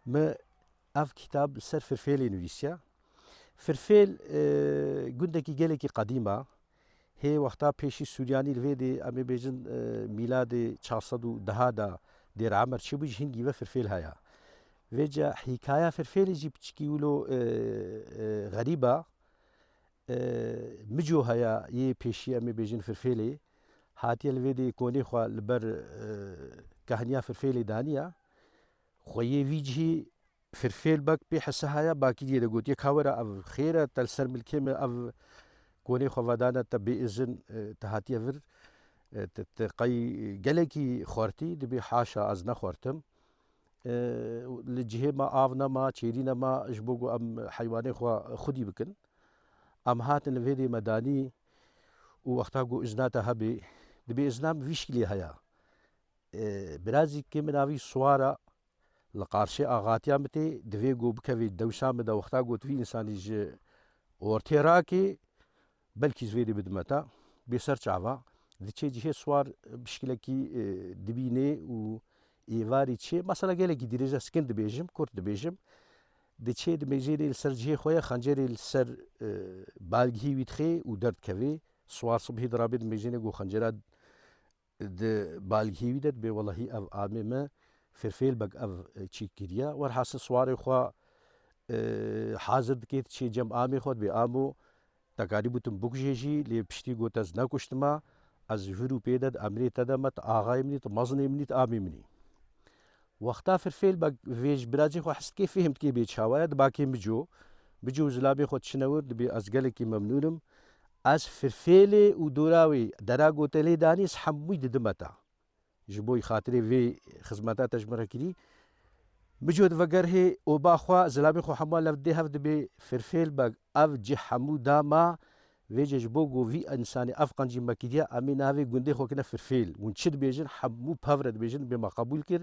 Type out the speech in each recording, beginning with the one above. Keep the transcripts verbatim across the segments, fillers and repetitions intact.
Me ev kitab li ser Firfêlê nivîsiya. Firfêl, e, gundekî gelekî qedîm e. Hê wexta pêşî Suryanî li vê dê, em ê bêjin, e, mîladê çar sed û deh de Dêr Emer çêbû, ji hingî ve Firfêl heye. Vêca hîkaya Firfêlê jî piçikî wilo, e, e, xerîb e. E, Mico heye yê pêşî, em ê bêjin Firfêlê. Hatiye li vê dê konê xwe li ber, e, kehniya Firfêlê daniye. Xweyê vî cihî Firfêl bek pê hese heye, bakî diyê de gotiye, "Ka were, ev xêr e, te li ser milkê me ev konê xwe vedane, te bê izin, e, te hatiye vir, e, te, te qey gelekî xwertî?" Dibê, "Haşa, ez nexwertim. E, li cihê me av nema, çêrî nema, ji bo ku em heywanê xwe xwedî bikin. Em hatin li vê dê me danî û wexta ku izna te hebê, dibê izna min vî şikilê heye." E, birazîkê min a vî siwar e, li qarşê axatiya min tê, divê ku bikevê dewsa min de, wexta got vî însanî ji ortê rakê, belkî ji vê dê bidime te, bê ser çava. Diçê cihê siwar bi şikilekî, e, dibînê û êvarî çê, mesela gelekî dirêj e, sikin dibêjim, kurt dibêjim. Diçê di mêjêrê li ser cihê xwe ye, xencerê li ser, e, balgihî wî dixê û derdikevê. Siwar sibhî dirabê di mêjênê ku xencera di balgihî wî de dibê, "Welahî ev amê me, Firfêl beg ev, e, çî kiriye." Werhasil siwarê xwe, e, hazir dike, diçê cem amê xwe, dibê, "Amo, te karîbû tu min bikujê jî, lê piştî got ez nekuştima, ez ji vir û pê de di emrê te de me, tu axayê min î, tu mezinê min î, tu amê min î." Wexta Firfêl beg vê ji biracê xwe hez dike, fêhm dike bê çawa ye, diba kê Mico. Mico û zilamê xwe diçine wir, dibê, "Ez gelekî memnûn im. Ez Firfêlê û dora wê dera ku te lê danî, ez hemûyî didime te. Ji bo xatirê vê xizmeta te ji min re kirî." Mico divegerhê oba xwe, zilamê xwe hemû lev dê hev, dibê, "Firfêl beg ev cih hemû da me, vêce ji bo ku vî însanê ev qencî me kiriye, em ê navê gundê xwe kine Firfêl. Hûn çi dibêjin, hemû pevre dibêjin, dibê me qebûl kir."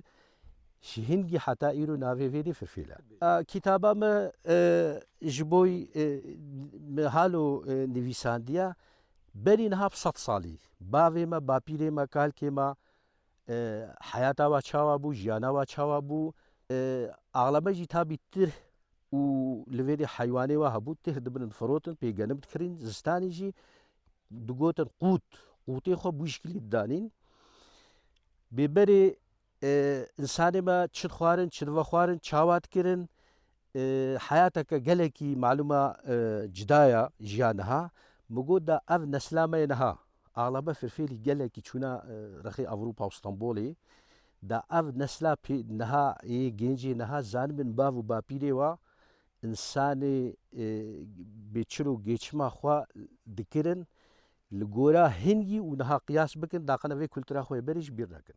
Ji hingî heta îro navê vê dê Firfêl e. A, kitaba me, e, ji bo, e, me halo, e, nivîsandiye, berî niha bi sed salî. Bavê me, bapîrê me, kalkê me, e, heyata wa çawa bû, jiyana wa çawa bû, e, axlebe jî tabî tirh û li vê dê heywanê wa hebû, tirh dibinin firotin, pê genim dikirin, zistanî jî digotin qût, qûtê xwe bû şikilî didanîn. Bê berê, e, însanê me çi dixwarin, çi divexwarin, çawa dikirin, e, heyateke gelekî malûma, e, cida ya ji ya niha. Min got da ev nesla me yê niha, axlebe Firfêlî gelekî çûna, e, rexê Ewropa û Stenbolê, da ev nesla pê niha yê gêncê niha zanibin bav û bapîrê wa însanê, e, bê çir û geçima xwe dikirin, li gora hingî û niha qiyas bikin, daqene vê kultura xwe yê berê ji bîr nekin.